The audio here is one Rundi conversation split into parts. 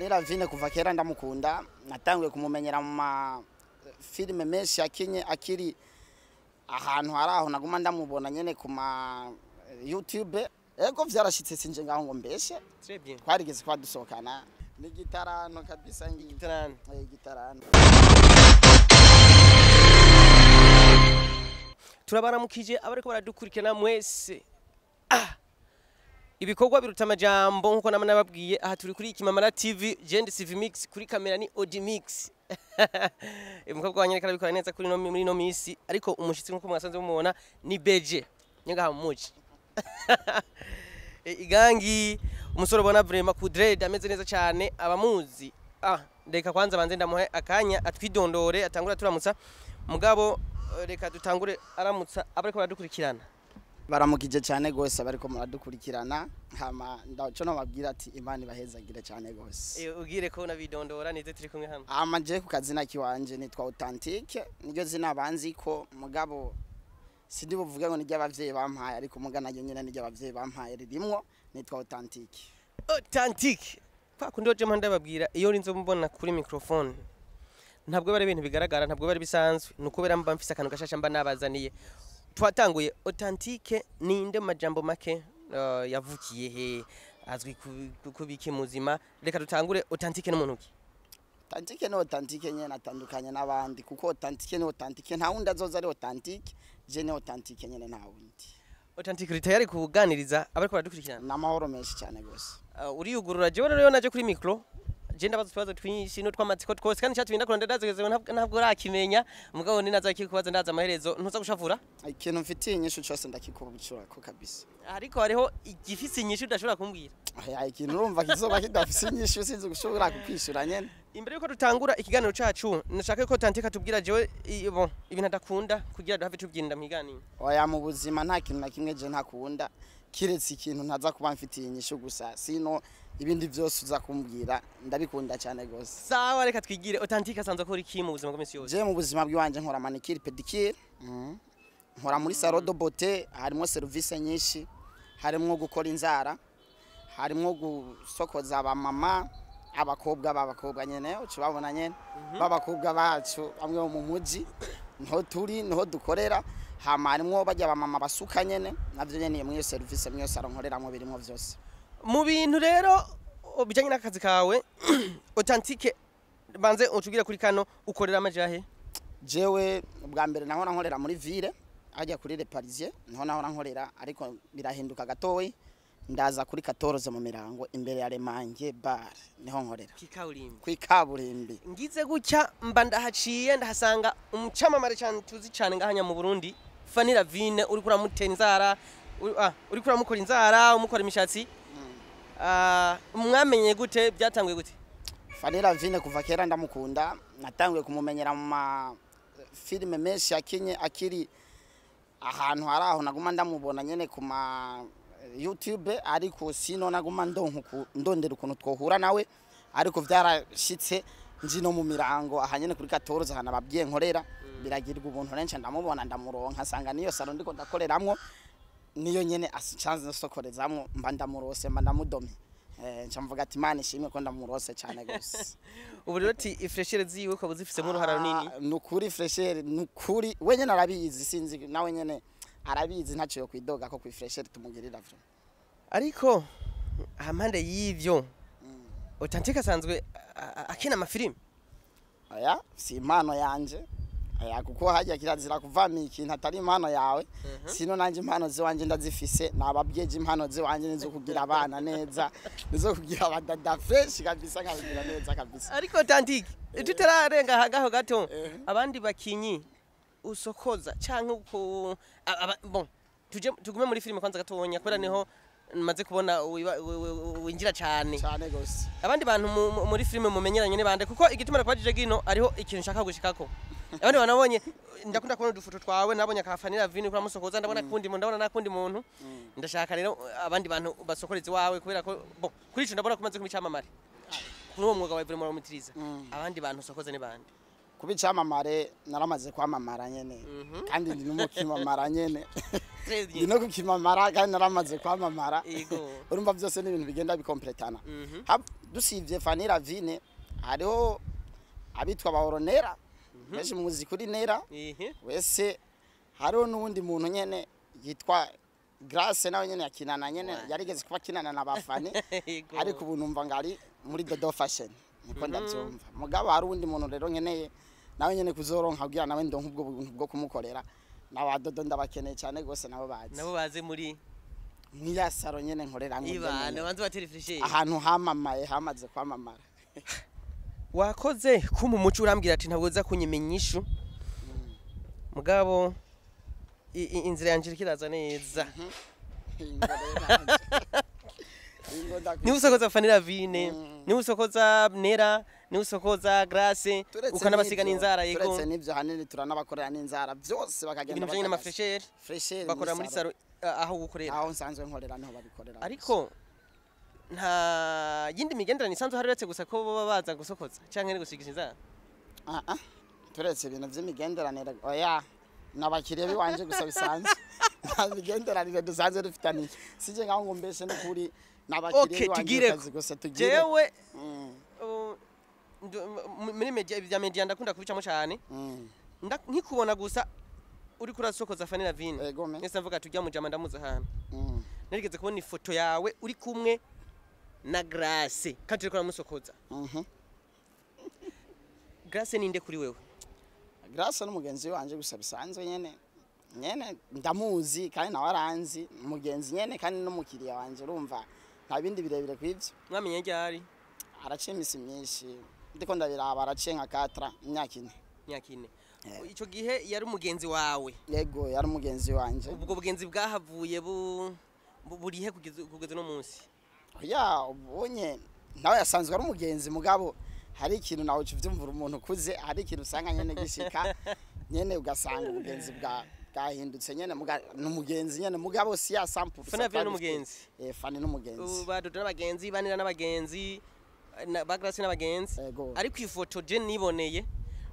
Fanny Lavine kuva kera ndamukunda, natanguye kumumenyera mu ma filime menshi yakinye akiri ahantu hari aho naguma ndamubona nyene ku ma YouTube. Ego vyarashitse, sinje ngaho ngo mbeshe. Très bien. Twarigeze kwa dusohokana ni gitarano kabisa ngi. Gitarano. Eh, gitarano. Turabaramukije abariko baradukurikirana mwese. Ibikorwa biruta amajambo, nkuko nama nababwiye. Aha turi kuri Ikimamara TV, Jendi CV Mix, kuri kamera ni Odi Mix. Umukobwa wanyu ariko arabikora neza kuri no muri no misi, ariko umushitsi nkuko mwasanze mumubona ni BJ nyengaha mu muji. Igangi umusore ubona vraiment ku dread ameze neza cyane, abamuzi. Reka kwanza banze ndamuhe akanya atwidondore, atangura turamutsa. Mugabo reka dutangure aramutsa abariko baradukurikirana. Baramukije cyane gose bariko muradukurikirana, hama ndaco nababwira ati Imana ibahezagire cyane gose. Ubwire ko nabidondora nize turi kumwe hano. Hama je ku kazina kiwanje nitwa Authentique, niryo zina banzi ko, mugabo sindi buvuge ngo niryo abavyeyi bampaye, ariko muga naryo nyene niryo abavyeyi bampaye ririmwo, nitwa Authentique. Authentique, kwa kundi waje mpande babwira iyo urinze mubona kuri microphone, ntabwo bari ibintu bigaragara, ntabwo bari bisanzwe, ni ukubera mba mfise akantu gashasha mba nabazaniye. Twatanguye. Authentique ninde mu majambo make? Yavukiye he? Azwi kubiki muzima? Reka dutangure. Authentique n'umuntu ki? Authentique ni Authentique nyene, atandukanye n'abandi kuko Authentique ni Authentique, nta wundi azoza ari Authentique, je ni Authentique nyene, nta wundi. Authentique, uri tayari kuganiriza abariko baradukurikirana? N'amahoro menshi cyane gose. Uriyugurura. Jewe rero naje kuri micro, je ndabaza utubazo twinshi n'utw'amatsiko twose, kandi icyatumye ndakunda ndazigeze ntabwo urakimenya. Mugabo ni naza kikubaza, ndaza amaherezo ntuza gushavura. Ikintu mfitiye inyishu cose ndakikubicurako kabisa. Ariko hariho igifise inyishu udashobora kumbwira. Aya, ikintu urumva kizoba kidafise inyishu sinzi gushobora kukwishura nyene. Imbere yuko dutangura ikiganiro cacu, nashaka ko Authentique atubwira jewe bon, ibintu adakunda kugira duhave tubyinda mu kiganiro. Oya, mu buzima nta kintu na kimwe je ntakunda, kiretse ikintu ntaza kuba mfitiye inyishu gusa, sino ibindi vyose uza kumbwira ndabikunda cyane gose. Sawa, reka twigire. Authentique asanzwe akora iki mu buzima bw'imisi yose? Je mu buzima bw'iwanje nkora manicure, pédicure. Nkora muri salon de beauté, harimo service nyinshi, harimo gukora inzara, harimo gusokoza abamama, abakobwa b'abakobwa nyene uca ubabona nyene b'abakobwa bacu bamwe bo mu muji, niho turi, niho dukorera. Hama harimwo barya abamama basuka nyene, navyo nyene muri iyo service, muri iyo salon nkoreramwo birimwo vyose. Mu bintu rero bijanye n'akazi kawe, Authentique, banze utubwire kuri kano ukorera amajahe. Jewe bwa mbere nahora nkorera muri ville, hajya kuri Le Parisien, niho nahora nkorera, ariko birahinduka gatoyi, ndaza kuri 14 mu mirango, imbere ya Remange Bar, niho nkorera. Kikaburimbi. Kwikaburimbi. Ngize gutya mba ndahaciye, ndahasanga umucamamare cyane tuzi cyane ngahanya mu Burundi, Fanny Lavine, uri kuramutera inzara, uri kuramukora inzara, umukora imishatsi. Mwamenye gute? Byatanguye gute? Fanny Lavine kuva kera ndamukunda, natanguye kumumenyera mu ma filime menshi yakinye akiri ahantu hari aho naguma ndamubona nyene ku ma YouTube, ariko sino naguma ndondera ukuntu twohura nawe, ariko vyarashitse nji no mu mirango aha nyene kuri 14, ahantu ababwiye nkorera, biragirwa ubuntu renshi ndamubona, ndamuronka, nsanga niyo salon ndiko ndakoreramwo niyo nyene asanze nsokorezamwo, mba ndamurose, mba ndamudomye. Nca mvuga ati Imana ishimwe ko ndamurose cyane gose. Ubu rero ati i fraîcheur ziwe ukaba uzifisemo uruhara runini. Ah, nukuri fraîcheur, nukuri we nyene arabizi, sinzi nawe nyene arabizi, ntacyo yo kwidoga ko kwi fraîcheur tumugirira vraiment. Ariko hampande y'ivyo, Authentique asanzwe akina amafilime? Oya, si impano yanje, oya, kuko hajya kirazira kuvama ikintu atari impano yawe. Sino nanje impano ziwanje ndazifise, nababwiye impano ziwanje nizo kugira abana neza, nizo kugira abadada fresh kabisa, nkabigira neza kabisa. Ariko Authentique, tutararenga hagaho gato, abandi bakinyi usokoza canke uko bon, tuje tugume muri filime kwanza gatonya, kubera niho maze kubona winjira cane. Cyane gose. Abandi bantu muri filime mumenyeranye ni bande? Kuko igituma nakubajije gino, ariho ikintu nshaka gushikako. Abandi bantu nabonye, ndakunda kubona udufoto twawe, nabonye ka Fanny Lavine kuramusokoza, ndabona kundi muntu, ndabona nakundi muntu. Ndashaka rero abandi bantu basokoreza iwawe, kubera ko bon, kuri ico ndabona ko umaze kuba icamamare kuri uwo mwuga wawe vraiment uramutiriza. Abandi bantu usokoze ni bande? Kuba icamamare, naramaze kwamamara nyene, kandi ndi n'umukimamara nyene. Très Ndi bien. no kukimamara kandi naramaze kwamamara. Yego. Urumva byose ni ibintu bigenda bikompletana. Dusivye Fanny Ravine, hariho abitwa ba Oronera, benshi muzi kuri Nera. Wese hariho n'uwundi muntu nyene yitwa Grace, nawe nyene yakinana nyene, yarigeze kuba akinana na bafani. Ariko ubu numva ngari muri Dodo Fashion, niko ndavyumva. Mugabo hari uwundi muntu rero nkeneye nawe nyene kuzoronka kugira nawe ndonke ubwo buntu bwo kumukorera. N'aba Dodo ndabakeneye cyane gose, nabo bazi. Nabo baze muri Mwiya salon nyene nkorera. Ibana banze batera fraîcheur. Ahantu hamamaye, hamaze kwamamara. Wakoze kuma umuco, urambwira ati ntabwo uza kunyimenya inyishu, mugabo inzira yanje iriko iraza neza. Niba usokoza Fanny Ravine, niba usokoza Nera, niba usokoza Grace, Turetse ukanabasiga n'ivyo- n'inzara, yego. Turetse n'ivyo, hanini turanabakorera n'inzara byose, bakagenda Ibintu bijanye bakagasa. n'ama fraîcheur. Fraîcheur. Bakorera muri salon aho gukorera? Aho nsanzwe nkorera niho babikorera. Ariko nta yindi migenderanire isanzwe hari uretse gusa ko baba baza gusokoza canke gusigisha inzara? Ah, ah. Turetse ibintu vy'imigenderanire, oya, n'abakiriya biwanje gusa bisanzwe, nta migenderanire dusanzwe dufitaniye. Sije ngaho ngo mbeshe, n'ukuri n'abakiriya biwanje. Tugireko. Akazi gusa tugire. Jewe muri media, ibya media ndakunda kubicamo cyane. Nkikubona gusa uriko urasokoza Fanny Lavine, Ego me. nese mvuga tujya mujama, ndamuzi ahantu. Narigeze kubona ifoto yawe uri kumwe na Grace kandi uriko uramusokoza. Grace ninde kuri wewe? Grace n'umugenzi wanje gusa bisanzwe nyene, nyene ndamuzi kandi nawe aranzi, umugenzi nyene kandi n'umukiriya wanje. Urumva nta bindi birebire kw'ivyo. Mwamenye ryari? Araciye imisi myinshi, ndiko ndabiraba araciye nka 4, imyaka 4. Imyaka 4. Ico gihe yari umugenzi wawe? Yego, yari umugenzi wanje. Ubwo bugenzi bwahavuye burihe kugeza uno munsi? Ya, ubonye nawe yasanzwe ari umugenzi, mugabo hari ikintu nawe uvyumvura, umuntu ukuze, hari ikintu usanga nyene gishika nyene ugasanga ubugenzi bwahindutse nyene. Ni umugenzi nyene, mugabo si ya sample. Fanny Lavine n'umugenzi? Eh, Fanny n'umugenzi. Badodo n'abagenzi, banira n'abagenzi, ba Grace n'abagenzi. Yego. Ariko ifoto je niboneye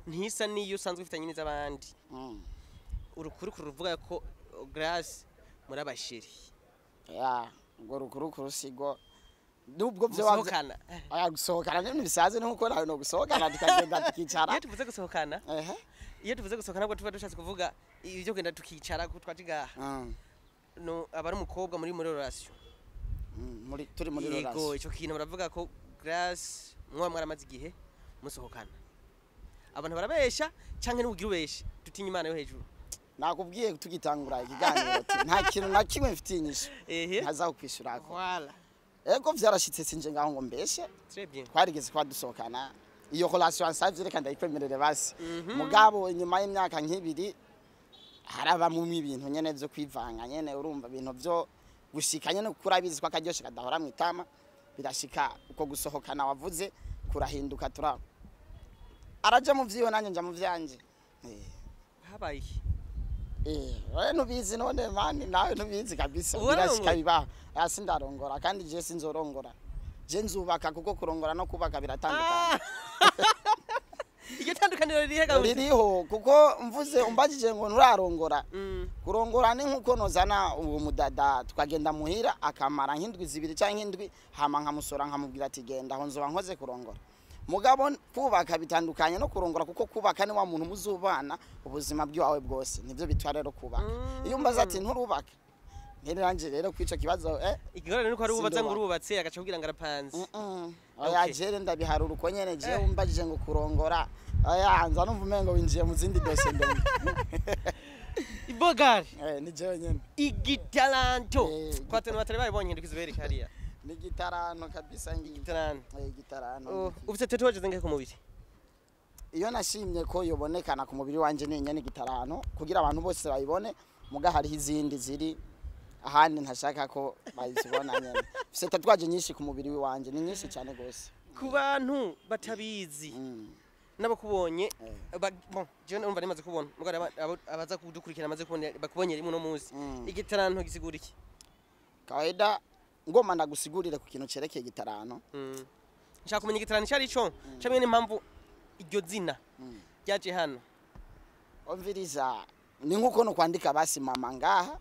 ntisa n'iyo usanzwe ufitanye n'iz'abandi. Urukurukuru ruvuga ko Grace muri aba chéri. Ya, ubwo rukurukuru sigo nubwo vyo Musohokana? Aya, gusohokana ni bisanzwe, nkuko nawe no gusohokana tukagenda tukicara. Iyo tuvuze gusohokana, iyo tuvuze gusohokana ntabwo tuba dushatse kuvuga ibyo kugenda tukicara ko twaje gaha. No aba ari umukobwa muri relation. Muri turi muri Yego. relation. Ico kintu baravuga ko Grace mwa mwaramaze igihe musohokana. Abantu barabesha canke n'ubugira ubeshe, dutinye Imana yo hejuru. Nakubwiye tugitangura ikiganiro ati nta kintu na kimwe mfitiye inyishu ntaza kukwishurako. Voilà. Ego, vyarashitse, sinje ngaho ngo mbeshe. Très bien. Twarigeze kuba dusohokana, iyo relation nsavye reka ndayikwemerere basi. Mugabo inyuma y'imyaka nk'ibiri harabamwo ibintu nyene vyo kwivanga nyene, urumva ibintu vyo gushika nyene, kuko urabizi ko akaryoshe kadahora mw'itama. Birashika uko gusohokana wavuze kurahinduka, tura araja mu vyiwe nanje nja mu vyanje. Habaye iki? Eh, wewe ntubizi none mani, nawe ntubizi kabisa. Ubu wararongoye? Birashika bibaho. Ah, sindarongora kandi je sinzorongora, je nzubaka, kuko kurongora no kubaka biratandukanye. Iryo tandukaniro ririhe gahunda? Ririho, kuko mvuze umbajije ngo nturarongora, kurongora ni nkuko nozana uwo mudada tukagenda muhira akamara nk'indwi 2 cyangwa indwi, hama nkamusora nkamubwira ati genda, aho nzoba nkoze kurongora. Mugabo kubaka bitandukanye no kurongora, kuko kubaka ni wa muntu muzubana ubuzima bwawe bwose, nivyo bitwa rero kubaka. Iyo umbaza ati nturubaka, ntiranje rero kwico kibazo. Igorane nuko ari ubaza ngo Sindoba. urubatse, agaca kugira ngo arapanze. Oya. Jere ndabiharura uko nyene. Jewe umbajije ngo kurongora, oya, nza numva umengo winjiye mu zindi dosiye ndende. Ibogari. Eh, ni jewe nyene. Igitaranto. Eh. Kwa tenu batari babibonye, hindukiza hariya. Ni gitarano kabisa ngiyi. Igitaranto. Eh, gitarano. Oh, ufite tatouage zingahe ku mubiri? Iyo nashimye ko yobonekana ku mubiri wanje ni nyene gitarano, kugira abantu bose bayibone. Muga hariho izindi ziri ahandi ntashaka ko bazibona nyene. Mfise tatouage nyinshi ku mubiri wanje, ni nyinshi cyane gose. Ku bantu batabizi n'abakubonye, bon, jewe numva nimaze kubona, mugabo abaza kudukurikira amaze kubona, bakubonye rimwe uno munsi, igitaranto gisigura iki? Kawaida ngoma ndagusigurire ku kintu cerekeye gitarano. Nshaka kumenya igitaranto icyo ari cyo, camwe n'impamvu iryo zina ryaje hano. Umviriza, ni nkuko no kwandika basi mama ngaha,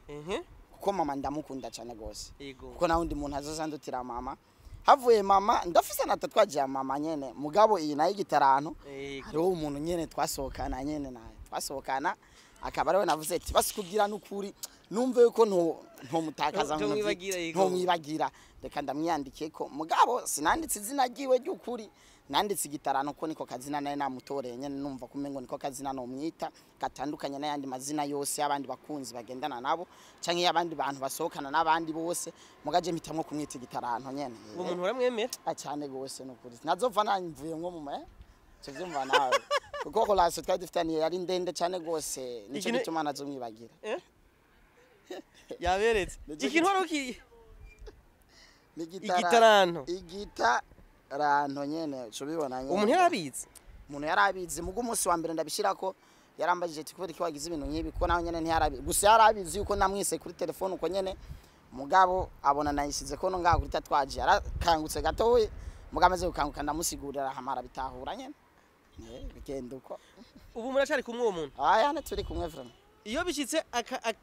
kuko mama ndamukunda cyane gose. Kuko nta wundi muntu azoza ndutira mama. Havuye mama, ndafise na tatouage ya mama nyene, mugabo iyi nayo igitaranto. Yego. Hariho umuntu nyene twasohokana nyene, naye twasohokana, akaba ariwe navuze ati basi kugira n'ukuri numve yuko ntomutakaza ngo Ntomwibagira, yego. Ntomwibagira, reka ndamwiyandike ko, mugabo sinanditse izina ryiwe ry'ukuri, nanditse igitarano ko niko kazina naye namutoreye nyene, numva kumengo niko kazina nomwita gatandukanye n'ayandi mazina yose y'abandi bakunzi bagendana nabo canke y'abandi bantu basohokana n'abandi bose, mugaje mpitamwo kumwita igitaranto nyene. Uwo muntu uramwemera? Ah, cyane gose, nukuri nazova namvuye nko mu tuvyumva nawe, kuko relation twari dufitaniye yari ndende cyane gose, nico gituma nazomwibagira. Yaberetse. Nico Ikintu wari uki Ni Igitaranto. Igitaranto nyene cubibona nyene. Umuntu yarabizi? Umuntu yarabizi, mugo umunsi wa mbere ndabishirako yarambajije ati kubera iki wagize ibintu nk'ibi, kuko nawe nyene ntiyarabizi, gusa yarabizi yuko namwise kuri telefone uko nyene, mugabo abona nayishize ko no ngaho kuri tatouage, yarakangutse gatoyi, mugabo amaze gukanguka ndamusigurira, hamara bitahura nyene. Bigenda uko. Ubu muracari kumwe uwo muntu? Aya, turi kumwe vraiment. Iyo bishitse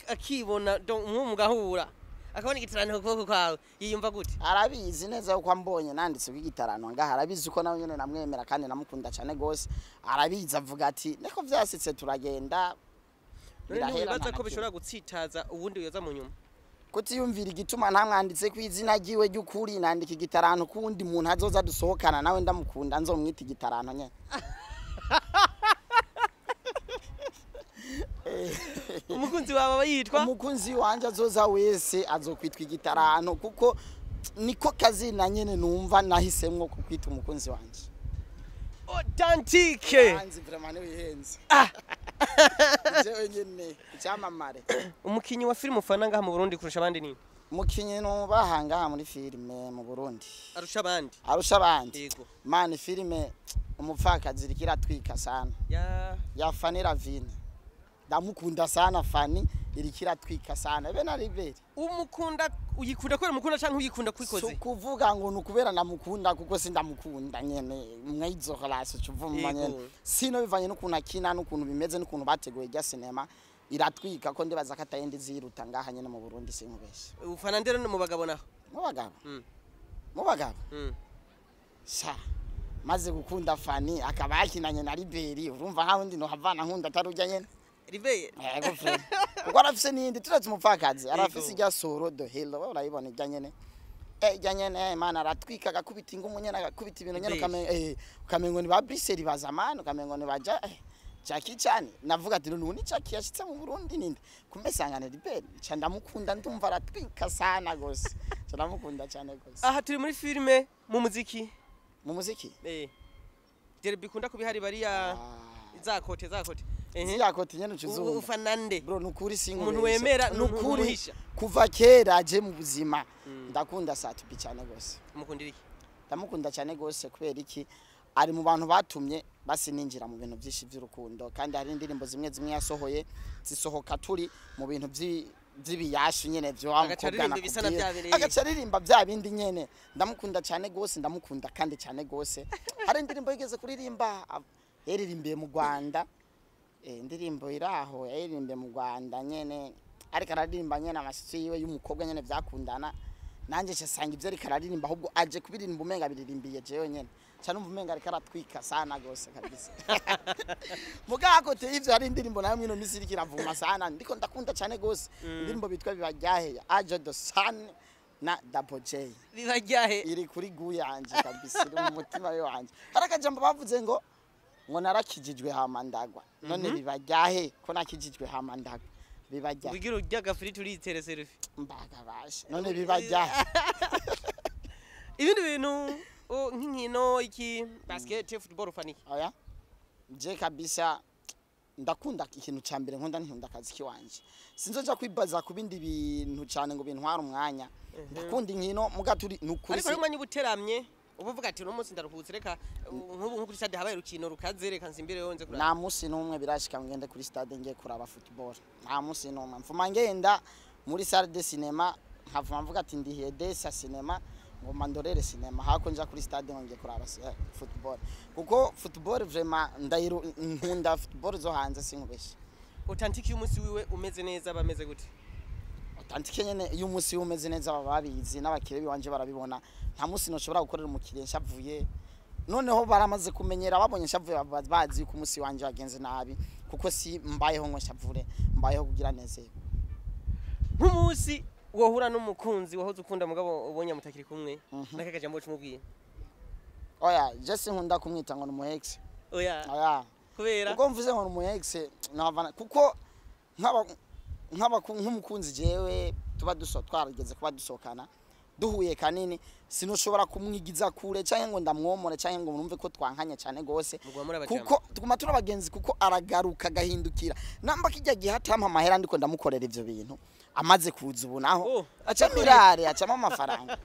akibona nk'uwo mugahura, akabona igitaranto ku kuboko kwawe, yiyumva gute? Arabizi neza yuko ambonye nanditse ko igitarano ngaha, arabizi ko nawe nyene namwemera kandi namukunda cyane gose, arabizi, avuga ati niko vyasitse turagenda. None Birahera, ntiwibaza nta ko na kimwe. bishobora gutsitaza uwundi yoza mu nyuma? Kutiyumvira igituma ntamwanditse ku izina ryiwe ry'ukuri, nandika igitaranto kuwundi muntu azoza dusohokana nawe ndamukunda, nzomwita igitaranto nyene. Umukunzi wawe aba yitwa? Umukunzi wanje azoza wese azokwitwa igitaranto, kuko niko kazina nyene numva nahisemwo kukwita umukunzi wanje. Authentique. Hanzi vraiment niwihenze, jewe nyene icyamamare. Umukinyi wa filime ufana ngaha mu Burundi kurusha abandi ni? Umukinyi nubaha ngaha muri filime mu Burundi? Arusha abandi. Arusha abandi? Yego. Mani, filime Umupfakazi iriko iratwika sana. Ya? Ya Fanny Ravine, ndamukunda sana. Fanny iriko iratwika sana, be na Liberi. Umukunda, uyikunda kubera umukunda canke uyikunda kwikoze? So kuvuga ngo ni ukubera ndamukunda, kuko sindamukunda nyene mwizo relation cuvuma nyene, sino bivanye n'ukuntu akina n'ukuntu bimeze n'ukuntu bateguye rya sinema, iratwika ko ndibaza ko atayindi ziruta ngaha nyene mu Burundi, sinkubeshe. Ufana ndero mu bagabo naho? Mu bagabo? Mm. Mu bagabo? Mm. Sha, maze gukunda Fanny akaba yakinanye na Liberi, urumva nta wundi nohavana nkunda atari urya nyene. Ribeye. Yego frère, kuko arafise n'iyindi turetse Umupfakazi, arafise Yego. irya Soro do Hero, wowe urayibona irya nyene, irya nyene, mana, aratwika agakubita ingumu nyene, agakubita ibintu nyene. Liberi. Ukamengo ni ba Briseri bazamana, ukamengo ni baja Jackie Chan. Navuga ati none ni Jackie yashitse mu Burundi ninde kumesangana Liberi, nca ndamukunda, ndumva aratwika sana gose, nca ndamukunda cyane gose. Aha turi muri filime, mu muziki? Mu muziki? Derby ikunda kubihari bariya. Zakote zakote. Ehe. Ziriya kote nyene ucuzumva. Ufana nde? Bro, nukuri sinkubeshe. Umuntu wemera, Nukuri ntumuhisha. kuva kera je mu buzima ndakunda Satubi cyane gose. Umukundira iki? Ndamukunda cyane gose kubera iki? Ari mu bantu batumye basi ninjira mu bintu byinshi by'urukundo, kandi hari indirimbo zimwe zimwe yasohoye zisohoka turi mu bintu by'ibiyashi nyene vyo wa Agaca mukobwa aririmba ibisa na nakubwiye. bya bindi. Agaca aririmba bya bindi nyene. Ndamukunda cyane gose, ndamukunda kandi cyane gose. Hari indirimbo yigeze kuririmba, yaririmbiye mu Rwanda, indirimbo iraho yaririmbiye mu Rwanda nyene, ariko araririmba nyene amashusho yiwe y'umukobwa nyene vyakundana, nanje nsanga ivyo ariko araririmba, ahubwo aje kubiririmba umenga biririmbiye jewe nyene, ca numva umenga ariko aratwika sana gose kabisa. Mugabo te ivyo, hari indirimbo nayo mwino misi iriko iravuma sana, ndiko ndakunda cane gose, indirimbo bitwa Bibajyahe ya Ajo the Sun na Double J. Bibajyahe. Iri kuri gu yanje kabisa, iri mu mutima wanje. Hari akajambo bavuze ngo narakijijwe hama ndagwa, none bibajyahe ko nakijijwe hama ndagwa? Bibajyahe. Wigira urya agafiriti uritere selfie. Mbaga basha, none bibajyahe? Ibindi bintu nk'inkino, iki, basket, football, ufana iki? Oya, je kabisa ndakunda, ikintu ca mbere nkunda, nkunda akazi kiwanje, sinzoja kwibaza ku bindi bintu cyane ngo bintware umwanya. Ndakunda inkino muga turi nukuri. Ariko hari umwanya uba uteramye, uba uvuga ati uno munsi ndaruhutse, reka nk'ubu nko kuri stade habaye urukino rukaze, reka nsimbire yonze kuraba. Nta munsi n'umwe birashika ngo ngende kuri stade ngiye kuraba football, nta munsi n'umwe. Mvuma ngenda muri salle de cinéma, nkavuma mvuga ati ndihiye desa cinéma, ngoma ndorere cinéma hako nja kuri stade ngo ngiye kuraba football, kuko football vraiment ndayiru, nkunda football zo hanze, sinkubeshe. Authentique y'umunsi wiwe umeze neza, bameze gute? Authentique nyene, iyo umunsi umeze neza baba babizi, n'abakiriya biwanje barabibona. Nta munsi noshobora gukorera umukiriya nshavuye. Noneho baramaze kumenyera, babonye nshavuye baba bazi yuko umunsi wanje wagenze nabi, kuko si mbayeho ngo nshavure, mbayeho kugira nezerwe. Nk'umunsi wohura n'umukunzi wahoze ukunda, mugabo ubonye mutakiri kumwe, n'aka kajambo cumubwiye? Oya, je sinkunda kumwita ngo ni umu ex. Oya? Oya. Kubera? Kuko mvuze ngo ni umu ex navana, kuko nk'aba nk'umukunzi jewe tuba duso twarigeze kuba dusohokana, duhuye kanini, sinushobora kumwigiza kure canke ngo ndamwomore canke ngo numve ko twankanye cyane gose. Muguma muri abajama. Kuko tuguma turi abagenzi, kuko aragaruka agahindukira namba kijya gihe atampa amahera ndiko ndamukorera ivyo bintu. Amaze kuza ubu naho Oh, aca mirare, acamo amafaranga,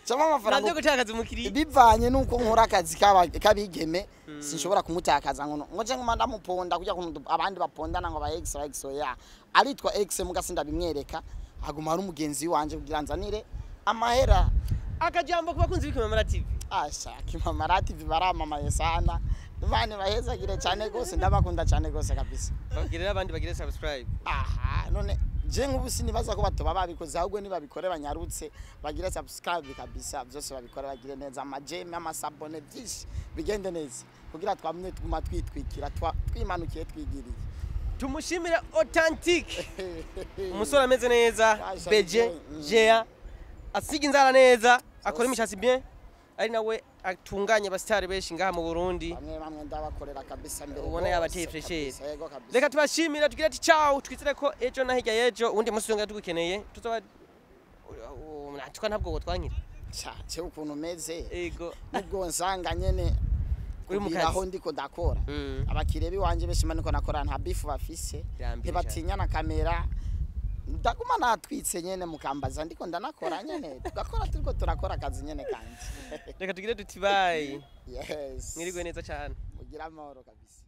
acamo amafaranga. Navyo gutakaza umukiriya. Bivanye nuko nkora akazi k'abigeme, sinshobora kumutakaza ngo nje nguma ndamuponda kujya kuntu abandi bapondana ngo ba ex, ba ex. Oya, aritwa ex muga sindabimwereka, aguma ari umugenzi wanje kugira nzanire amahera. Akajambo ku bakunzi b'Ikimamara TV. Asha, Kimamara TV baramamaye sana, Imana ibahezagire cyane gose, ndabakunda cyane gose kabisa. Babwirira abandi bagire subscribe. Aha none je nk'ubu sinibaza ko batoba babikoze, ahubwo nibabikore banyarutse bagire subscribe kabisa, byose babikore bagire neza, ama j'aime, ama s'abonner, byinshi bigende neza kugira twamwe tuguma twitwikira twimanukiye twigiriye. Tumushimire Authentique, umusore ameze neza. Basha, beje jea asiga inzara neza, akora imishatsi bien, ari nawe atunganya abasitari benshi ngaha mu Burundi. Bamwe bamwe ndabakorera kabisa mbere Ubona rwose yabateye fraîcheur. kabisa, yego kabisa. Reka tubashimira, tugire ati ciao, twizere ko ejo na hirya y'ejo uwundi munsi tuzongera tugukeneye, tuzoba natwe ntabwo twankira. Cha, je ukuntu meze, ego nubwo nsanga nyene Uri mu kugira aho kazi. ndiko ndakora, abakiriya biwanje benshi mba niko nakora, nta bifu bafise. Irambere. Ntibatinya na kamera, ndaguma natwitse nyene, mukambaza ndiko ndanakora nyene, tugakora turiko turakora akazi nyene kanje. Reka tugire duti bye. Yes. Mwirigwe neza cyane. Mugire amahoro kabisa.